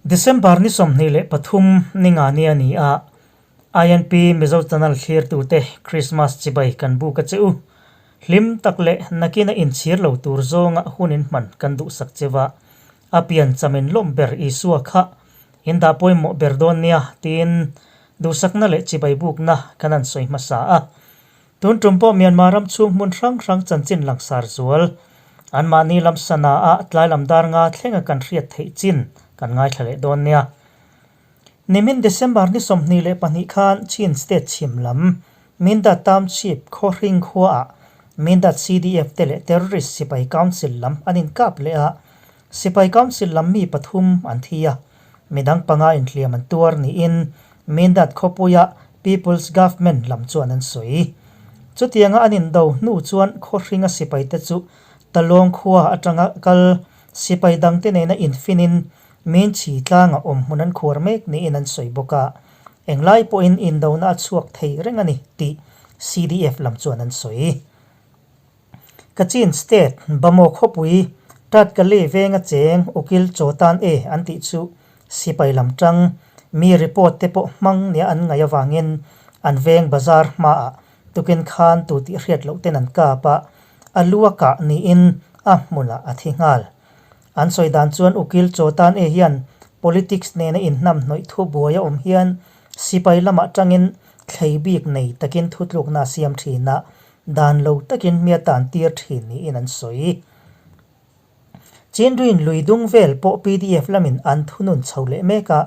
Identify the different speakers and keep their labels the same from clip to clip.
Speaker 1: December ni 23 ninga ni a ni a, INP Mizo Channel thlirtute Krismas chibai kan buk a che u. Hlim tak leh nakina inchhir lo tur zawnga hun in hman kan duhsak che va, a pian chamin lawm ber Isua kha in dah pawimawh ber dawn nia tiin duhsakna leh chibai bukna kan han sawi hmasa a. Tun tum pawh Myanmar ram chhung hmun hrang hrang chanchin langsar zual anmahni lam sana ah tlai lam dar nga thlenga kan hriat theih chin kan ngaithla leh dawn nia. Nimin December ni 22 khan Chin State chhim lam Mindat Township Khawhring khua ah Mindat CDF te leh Terrorist Sipai Council lam an inkap leh a, Sipai Council lam mi pathum an thi a, midang panga inhliam an tuar niin Mindat khawpuia People's Government lam chuan an sawi. Chutianga an indo hnu chuan Khawhringa sipaite chu Talawng khua atanga kal sipai dangte nena infinin Minchhi tlanga awm hmun an khuar mek niin an sawi bawk a, englai pawhin indona a chhuak thei reng a ni tih CDF lam chuan an sawi. Kachin State, Bamaw khawpui, Tatkali venga cheng Ukil Chawtan e an tih chu sipai lam tang mi report te pawh hmang nia an ngaih avangin an veng bazar hmaah tukin khan tu tih hriat loh ten an kap a, a lu a kah niin a hmunah a thi nghal. An sawi dan chuan Ukil Chawtan e hian politics nena inhnamhnawih thu buai a awm hian sipai lamah tangin thlei bik nei takin thutlukna a siam thin a, Dan lo takin mi a tan tir thin niin an sawi. Chinduin lui dung vel pawh pdf lamin an thunun chho leh mek a,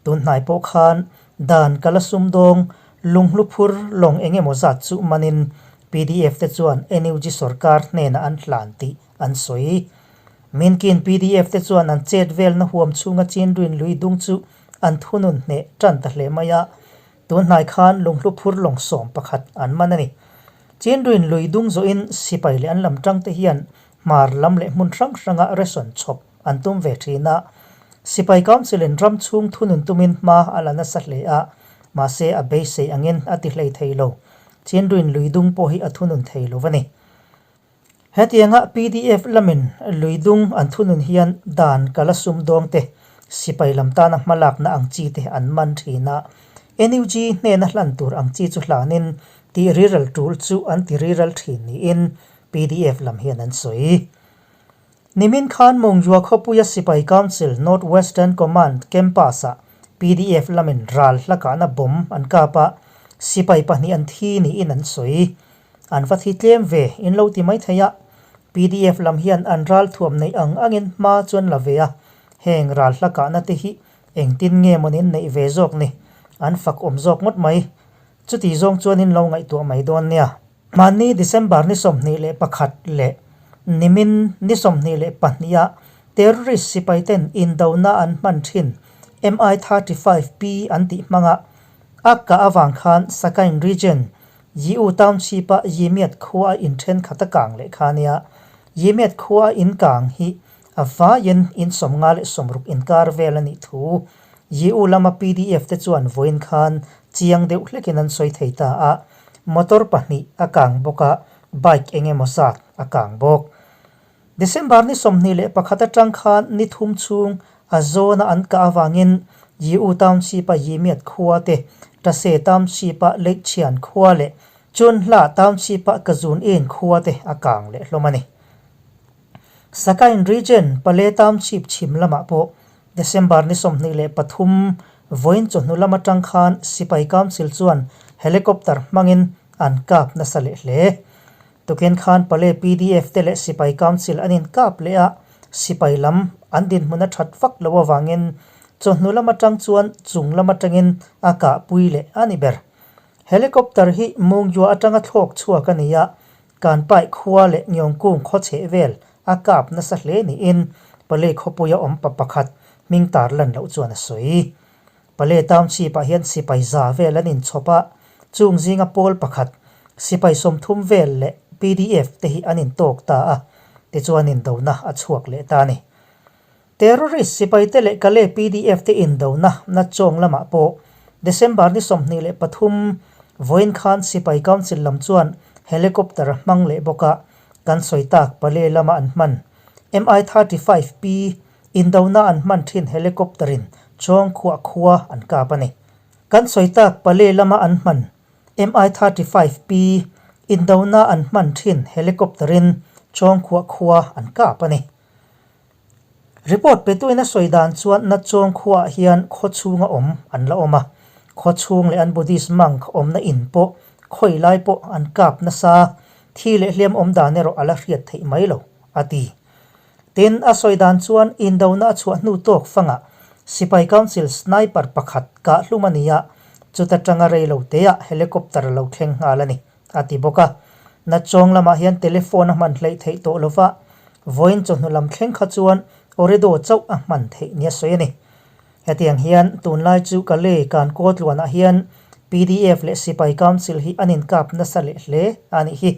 Speaker 1: tun hnai pawh khan dan kala sumdawng lunghlu phur lawng eng emaw zat chu manin pdf te chuan NUG sorkar hnenah an hlan tih an sawi. Minkin pdf te chuan an chet velna huam chhunga Chinduin lui dung chu an thunun hneh tan ta hle mai a, Tun hnai khan lunghlu phur lawng 11 an man a ni. Chinduin lui dung zawhin sipai leh an lam tangte hian hmar lam leh hmun hrang hranga ration chhawp an tum ve thin a. Sipai Council-in ram chhung thunun tumin hma a la nasa hle a, mahse a beisei angin a ti hlei thei lo. Chinduin lui dung pawh hi a thunun thei lo a ni. Hetianga pdf lamin lui dung an thunun hian dan kala sumdawng te, sipai lam tana hmalakna ang chi te an man thin a. NUG hnena hlan tur ang chi chu hlanin tih riral tul chu an ti riral thin niin pdf lam hian an sawi. Nimin khan Mongjua khawpuia Sipai Council North Western Command Campus-ah pdf lamin ral hlakahna bomb an kap a, sipai pahnih an thi niin an sawi. An va thi tlem ve in lo ti mai thei a, pdf lam hian an ral thuam neih ang angin hma chuan la ve a, heng ral hla kahna te hi engtin nge maw nin neih ve zawk ni, an fak awm zawk ngawt mai. Chuti zawng chuan in lo ngaihtuah mai dawn nia. Mahni December ni 21 leh nimin ni 22 ah terrorist sipai ten indona an hman thin MI-35P an tih hmanga a kah avang khan Sakain region Yiu Township-a Yimiat khua a in thenkhat a kang leh kha nia. Yimiat khua a in kang hi a vaiin in 56 inkar vel a nih thu Yiu lama pdf te chuan vawiin khan chiang deuh hlekin an sawi thei ta a. Motor pahnih a kang bawk a, bike eng emaw zat a kang bawk. December ni 21 atang khan ni thum chhung a zawna an kah avangin Yiu Township-a Yimiat khua te, Tase Township-a Leihchhian khua leh Chunhla Township-a Kazun Inn khua te a kang leh hlawm a ni. Sakain Region, Pale Township chhim lamah pawh December ni 23 vawiin chawhnu lam atang khan Sipai Council chuan helicopter hmangin an kap nasa leh hle. Tukin khan Pale pdf te leh Sipai Council an inkap leh a, sipai lam an dinhmun a that vak lo avangin chawhnu lam atang chuan chung lam atangin a kahpui leh a ni ber. Helicopter hi Mungyua atanga thlawk chhuak a ni a, Kanpai khua leh Ngiawngkung khaw chheh vel a kap nasa hle niin Pale khawpuia awm pa pakhat hming tar lan loh chuan a sawi. Pale Township ah hian sipai za vel an inchhawp a, chung zinga pawl pakhat, sipai 30 vel leh pdf te hi an intawk ta a, tichuan indona a chhuak leh ta a ni. Terrorist sipai te leh Kale pdf te indona na chawng lamah pawh December ni 23 vawiin khan Sipai Council lam chuan helicopter a hmang leh bawk a, kan sawi tak Pale lama an hman MI-35P Indona an hman thin helicopter in Chawngkhuah khua an kap a ni. Kan sawi tak Pale lama an hman Mi 35 P indona an hman thin helicopter in Chawngkhuah khua an kap a ni. Report petuin a sawi dan chuan Nachawng khuaah hian khaw chhunga awm an la awm a, khaw chhung leh an Buddhist monk awmna in pawh khawi lai pawh an kap nasa, thi leh hliam awm dan erawh a la hriat theih mai lo, a ti. Tin, a sawi dan chuan indona a chhuah hnu tawk fangah Sipai Council sniper pakhat kah hlum a ni a, chuta tanga rei lo teah helicopter a lo thleng nghal a ni. a ti bawk a. Nachawng lamah hian telephone a hman hleih theih tawh lo va, vawiin chawhnu lam thleng kha chuan Oredo chauh a hman theih nia sawi a ni. Hetiang hian tunlai chu ka lei kan kaw tluanah hian pdf leh Sipai Council hi an inkap nasa leh hle a nih hi.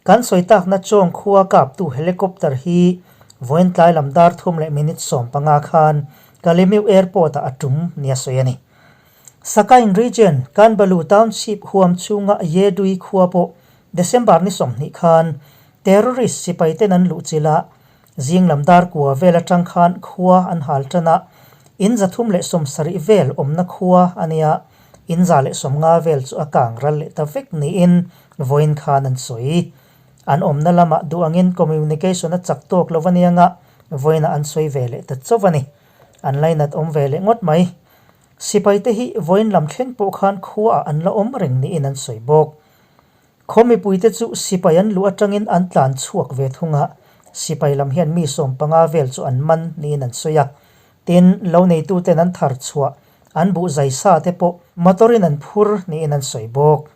Speaker 1: Kan sawi tak Nachawng khua kaptu helicopter hi vawiin tlai lam dar thum leh minute 15 khan Kalemiu Airport-ah a tum nia sawi a ni. Sakain Region, Kanbalu Township huam chhunga Yedui khua pawh December ni 20 khan terrorist sipai ten an luh chilh a, zing lam dar kua vel atang khan khua an hal tan a, in 370 vel awmna khua a nia, in 150 vel chu a kang ral leh ta vek niin vawiin khan an sawi. An awmna lamah duh angin communication a chak tawk lo anianga vawiinah an sawi ve leh ta chauh a ni. An lainat awm ve leh ngawt mai. Sipaite hi vawiin lam thleng pawh khan khuaah an la awm reng niin an sawi bawk. Khaw mipuite chu sipai an luh atangin an tlan chhuak ve thung a, sipai lam hian mi 15 vel chu an man niin an sawi a. Tin, lo neituten an thar chhuah, an buh zai sa te pawh motor in an phur niin an sawi bawk.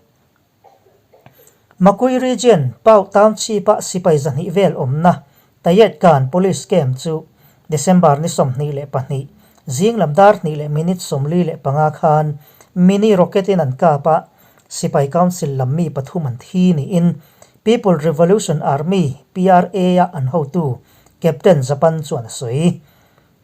Speaker 1: Makui Region, Pau Township-a sipai 200 vel awmna Tayetkan Police Camp chu December ni 22, zing lam dar hnih leh minute 45 khan mini rocket in an kap a, sipai council lam mi pathum an thi niin People Revolution Army, PRA, a an hotu Captain Japan chuan a sawi.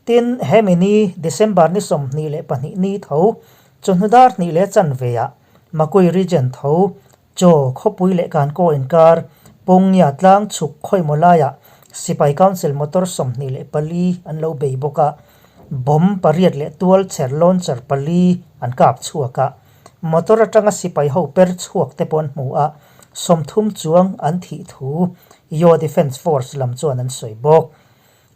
Speaker 1: Tin, hemi ni, December ni 22 ni tho, chawhnu dar hnih leh chanveah Makui Region tho, Chaw khawpui leh Kankaw inkar, Pawngnia tlang chhuk khawimaw laiah Sipai Council motor 24 an lo bei bawk a, bomb pariat leh tual chher launcher pali an kap chhuak a, motor atanga sipai ho per chhuak te pawh an hmu a, 30 chuang an thih thu Yaw Defence Force lam chuan an sawi bawk.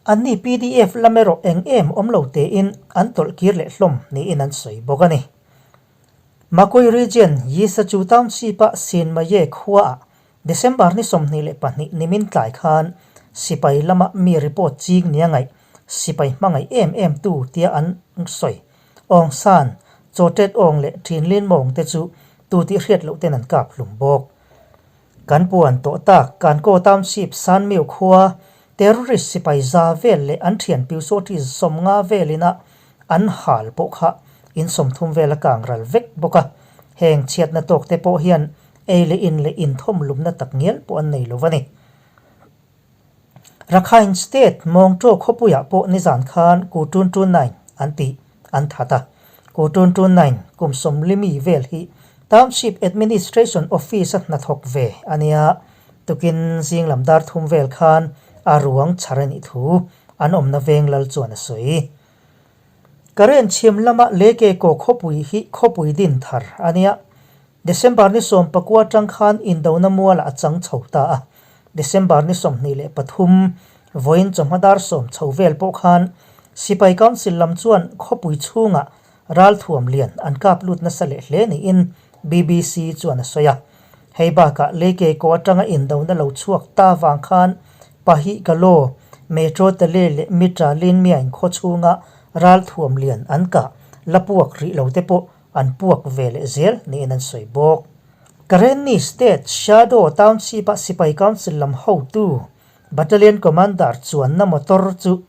Speaker 1: Anni pdf lam erawh eng em awm lo tein an tawlh kir leh hlawm niin an sawi bawk a ni. Makui Region, Yisachu Township-a Sinmaye khuaah December ni 22 nimin tlai khan sipai lama mi report ching nia ngaih sipai hmangaih em em tu tia an sawi. Aung San, Chaw Tet Aung leh Thin Lin Maung te chu tu tih hriat loh ten an kap hlum bawk. Kan puan tawh tak Kankaw Township Sanmiu khua terrorist sipai za vel leh an thian Pyusawṭi 50 velin a an hal pawh kha in 30 vel a kang ral vek bawk a. Heng chhiatna tawk te pawh hian ei leh in leh inthawm lumna tak ngial pawh an nei lo a ni. Rakhine State Mawngṭaw khawpuiah pawh nizan khan Ku Tun Tun Naing an tih an that a. Ku Tun Tun Naing kum 40 mi vel hi Township Administration Office-a hnathawk ve a nia. Tukin zing lam dar thum vel khan a ruang chhar a nih thu an awmna veng lal chuan a sawi. Karen chhim lama Leke Kaw khawpui hi khawpui din thar a nia. December ni 19 atang khan indona mualah a chang chho ta a, December ni 23 vawiin chawhma dar 10 chho vel pawh khan Sipai Council lam chuan khawpui chhungah ralthuam lian an kap lut nasa leh hle niin BBC chuan a sawi a. Hei bakah Leke Kaw atanga indona lo chhuak ta vang khan Pahih Galaw, Metro Tale leh Mitra Linmiain khaw chhunga ralthuam lian an kah la puak rih lo te pawh an puak ve leh zel niin an sawi bawk. Karenni State Shadow Township-a Sipai Council lam hotu Battalion Commander chuanna motor chu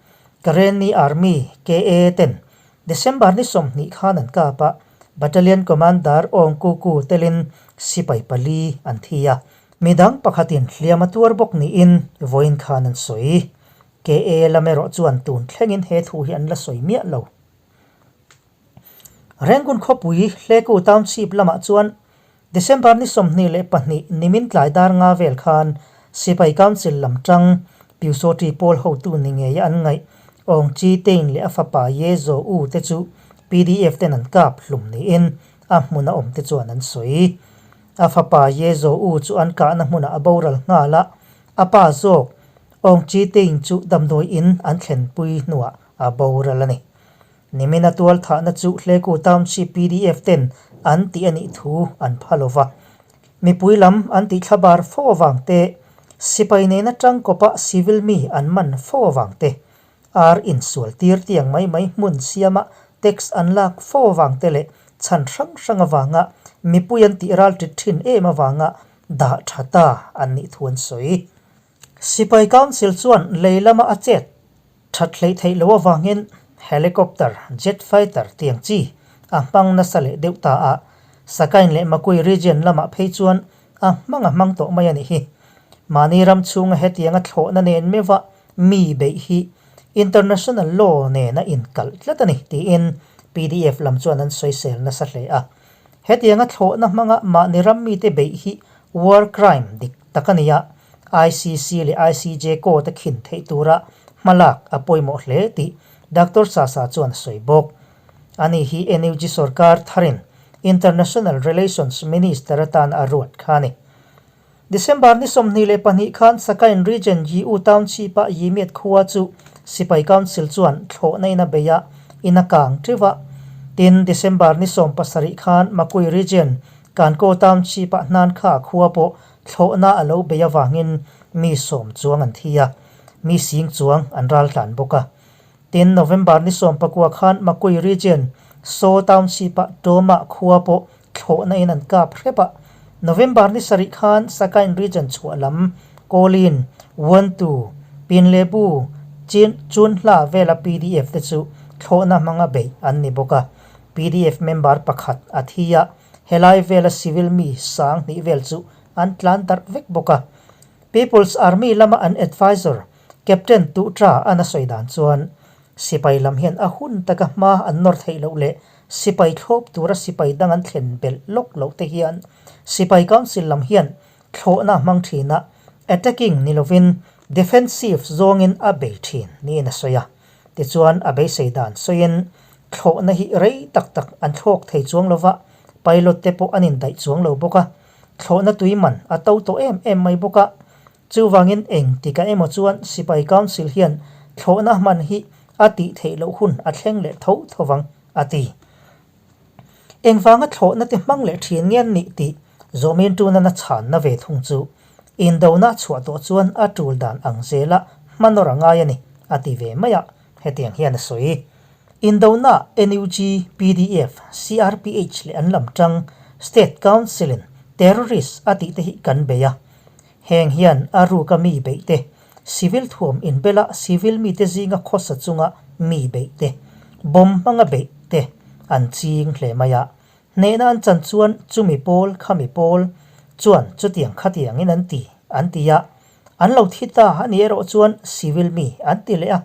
Speaker 1: Karenni Army, KA, ten December ni 20 khan an kap a, Battalion Commander Aung Ku Ku telin sipai pali an thi a. Midang pakhatin hliam a tuar bawk niin vawiin khan an sawi. KA lam erawh chuan tun thlengin he thu hi an la sawi miah lo. Rangoon khawpui Hleku Township lamah chuan December ni 22 nimin tlai dar nga vel khan Sipai Council lam tang Pyusawṭi pawl hotu ni ngeia an ngaih. Aung Kyi Tein leh a fapa Ye Zaw U te chu PDF ten an kap hlum niin a hmuna awmte chuan an sawi. A fapa Ye Zaw U chu an kahna hmunah a boral nghal a, a pa zawk Aung Kyi Tein chu damdawi in an thlenpui hnuah a boral a ni. Nimina tual thahna chu Hleku Township PDF ten an tih a nih thu an pha lo va. Mipui lam an tih thlabar fo avang te, sipai nena tangkawpa civil mi an man fo avang te, ar insual tir tiang mai mai hmun siama tax an lak fo avang te leh chhan hrang hrang avanga mipui an tih ral tit thin em avanga dah tha ta an nih thu an sawi. Sipai Council chuan lei lama a chet That hleih theih loh avangin helicopter, jet fighter tiang chi a hmang nasa leh deuh ta a, Sakain leh Makui region lamah phei chuan a hmang a hmang tawh mai a nih hi. Mahni ram chhunga hetianga thlawhna nen meuha mi beih hi international law nen a inkalh tlat a ni tiin pdf lam chuan an sawisel nasa hle a. Hetianga thlawhna hmanga mahni ram mite beih hi war crime dik tak a ni a, ICC leh ICJ court a khin theih tura hmalak a pawimawh hle tih Doctor Sasa chuan a sawi bawk. Ani hi NUG sorkar tharin International Relations Minister atan a ruat kha a ni. December ni 22 khan Sakain Region Yiu Township-a Yimiet khua chu Sipai Council chuan thlawhna in a bei a, in a kang teuh a. Tin, December ni 17 khan Makui Region Kankaw Township-a Hnankha khua pawh Thlawhna a lo bei avangin mi sawm chuang an thi a, mi sing chuang an ral tlan bawk a. Tin, November ni 19 khan Makui Region, Saw Township-ah Tawma khua pawh thlawhna in an kap hrep a. November ni sarih khan Sakain Region chhuah lam Kawlin, Wantu, Pinlebu, Chin, Chunhla vela pdf te chu thlawhna hmanga beih an ni bawk a. Pdf member pakhat a thi a. Helai vela civil mi sang hnih vel chu an tlan darh vek bawk a. People's Army lama an advisor Captain Tuhtra an a sawi dan chuan sipai lam hian a hun taka hma an nawr theih loh leh sipai thlawp tura sipai dang an thlen belh lawk loh te hian sipai council lam hian thlawhna a hmang thin a, attacking ni lovin defensive zawngin a bei thin niin a sawi a. Tichuan a beisei dan sawiin Thlawhna hi rei tak tak an thlawk thei chuang lo va, pilot te pawh an indaih chuang lo bawk a, thlawhna tui man a to tawh em em mai bawk a. Chuvangin eng tikah emaw chuan Sipai Council hian thlawhna hman hi a tih theih loh hun a thleng leh tho tho vang, a ti. Engvanga thlawhna te hmang leh thin nge an nih tih Zawmin Tuna-na chhanna ve thung chu indona a chhuah tawh chuan a tul dan ang zela hmanawr a ngai a ni, a ti ve mai a. Hetiang hian a sawi. Indona, NUG, pdf, CRPH leh an lam tang State Council-in terrorist a tih te hi kan bei a. Heng hian a ruka mi beih te, civil thuam inbela civil mite zinga khawsa chunga mi beih te, bomb hmanga beih te an ching hle mai a. Hnehna an chan chuan chumi pawl khami pawl chuan chutiang khatiangin an ti, an ti a. An lo thi ta a nih erawh chuan civil mi an ti leh a.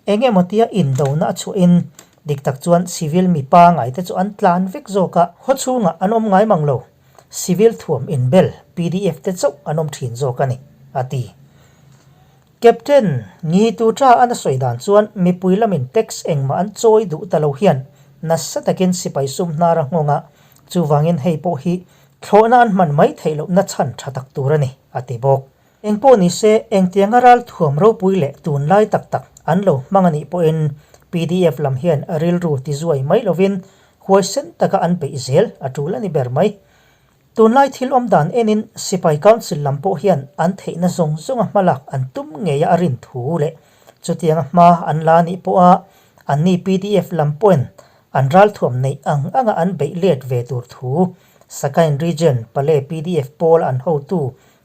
Speaker 1: Eng emaw tia indona a chhuahin dik tak chuan civil mi pangai te chu an tlan vek zawk a. Khaw chhungah an awm ngai mang lo, civil thuam inbel pdf te chauh an awm thin zawk a ni, a ti. Captain Ngi Tutra an a sawi dan chuan mipui lamin tax engmah an chawi duh ta lo hian nasa takin sipai sum hnar a nghawng a, chuvangin hei pawh hi thlawhna an hman mai theih lohna chhan tha tak tur a ni, a ti bawk. Engpawh ni se, engtianga ral thuam ropui leh tunlai tak tak an lo hmang a nih pawhin pdf lam hian rilru tizuai mai lovin huaisen taka an peih zel a tul a ni ber mai. Tunlai thil awm dan enin Sipai Council lam pawh hian an theihna zawng zawnga hmalak an tum ngeia a rin thu leh chutianga hma an la nih pawha anni pdf lam pawhin an ralthuam neih ang anga an beih let ve tur thu Sakain Region Pale pdf pawl an hotu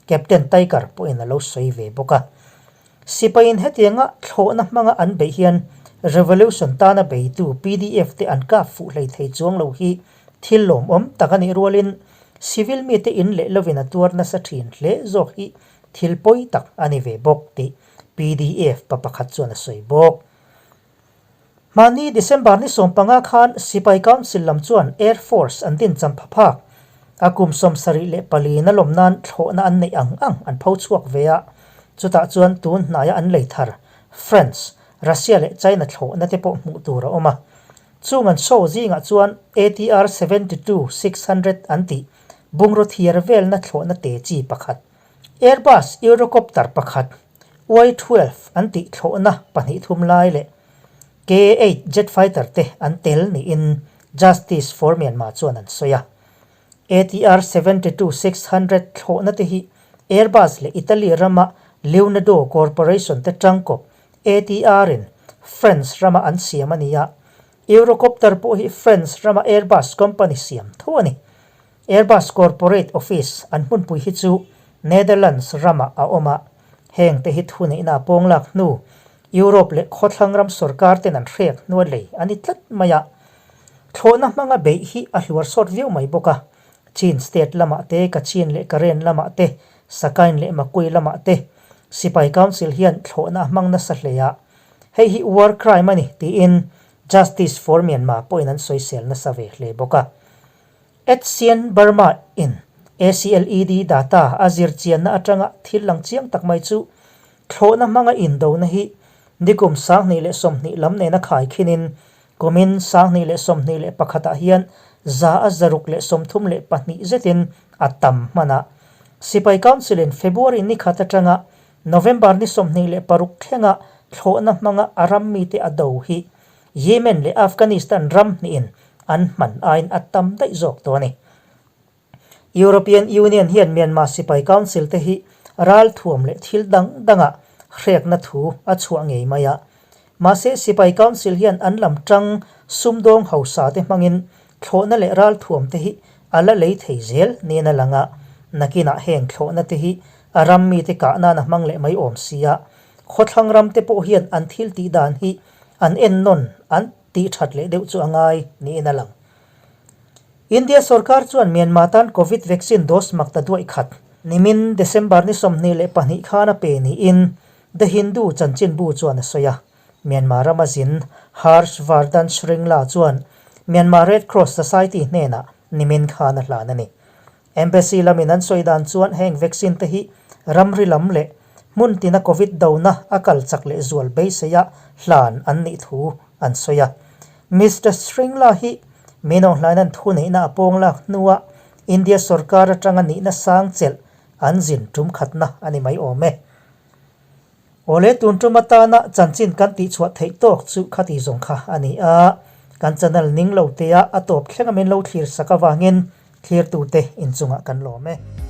Speaker 1: Captain Tiger pawhin a lo sawi ve bawk a. Sipaiin hetianga thlawhna hmanga an beih hian Revolution tana beitu pdf te an kap fuh hlei thei chuang lo hi thil lawmawm tak a nih rualin civil mite in leh lovin a tuar nasa thin hle zawk hi thil pawi tak a ni ve bawk tih pdf pa pakhat chuan a sawi bawk. Mahni December ni 15 khan Sipai Council lam chuan Air Force an din champha phak a kum 74 na lawm nan thlawhna an neih ang ang an pho chhuak ve a, chutah chuan tun hnaia an lei thar France. Russia leh China thlawhna te pawh hmuh tur a awm a. Chung an show zingah chuan ATR 72 600 an tih bungraw thiar velna thlawhna te chi pakhat, Airbus Eurocopter pakhat, Y-12 an tih thlawhna pahnih thum lai leh K-8 jet fighter te an tel niin Justice for Myanmar chuan an sawi a. ATR 72 600 thlawhna te hi Airbus leh Italy rama Leonardo Corporation te tangkawp ATR in France rama an siam a ni a. Eurocopter pawh hi France rama Airbus company siam tho a ni. Airbus Corporate Office an hmunpui hi chu Netherlands ramah a awm a, heng te hi thuneihna a pawng lak hnu Europe leh khawthlang ram sorkar ten an hrek hnua lei a ni tlat mai a. Thlawhna hmanga beih hi a hluar sawt viau mai bawk a, Chin state lamah te, Kachin leh Karen lamah te, Sakain leh Makui lamah te Sipai Council hian thlawhna a hmang nasa hle a, hei hi war crime a ni tiin Justice for Myanmar pawhin an sawisel nasa ve hle bawk a. Etienne Burma in ACLED data a zir chianna atanga thil lang chiang tak mai chu thlawhna hmanga indona hi nikum 2020 lam nena khai khinin kumin 2021 ah hian 632 zetin a tam hman a. Sipai Council in February ni khat atanga November ni 26 thlenga thlawhna hmanga a ram mite a do hi Yemen leh Afghanistan ram hnihin an hman aiin a tam daih zawk tawh a ni. European Union hian Myanmar sipai council te hi ralthuam leh thil dang dangah hrekna thu a chhuah ngei mai a. Mahse sipai council hian an lam tang sumdawng hausa te hmangin thlawhna leh ralthuam te hi a la lei thei zel niin a lang a. Nakinah heng thlawhna te hi a ram mite kah nan a hmang leh mai awm si a. Khawthlang ram te pawh hian an thil tih dan hi An ennawn an tih that leh deuh chu a ngai niin a lang. India sorkar chuan Myanmar tan Covid vaccine dose mak ta duaih khat nimin December ni 22 khan a pe niin The Hindu chanchinbu chuan a sawi a. Myanmar rama zin Harsh Vardhan Shringla chuan Myanmar Red Cross Society hnenah nimin khan a hlan a ni. Embassy lamin an sawi dan chuan heng vaccine te hi ramri lam leh hmun tina Covid dona a kal chak leh zual beiseia hlan an nih thu an sawi a. Mister Shringla hi Minawnghlain an thuneihna a pawng lak hnua India sorkar atanga nihna sang chelh an zin tum khatna a ni mai awm e. Awle tun tum atana chanchin kan tihchhuah theih tawk chu khati zawng kha a ni a, kan channel ning lo tea a tawp thleng a min lo thlir sak avangin thlirtute inchungah kan lawm e.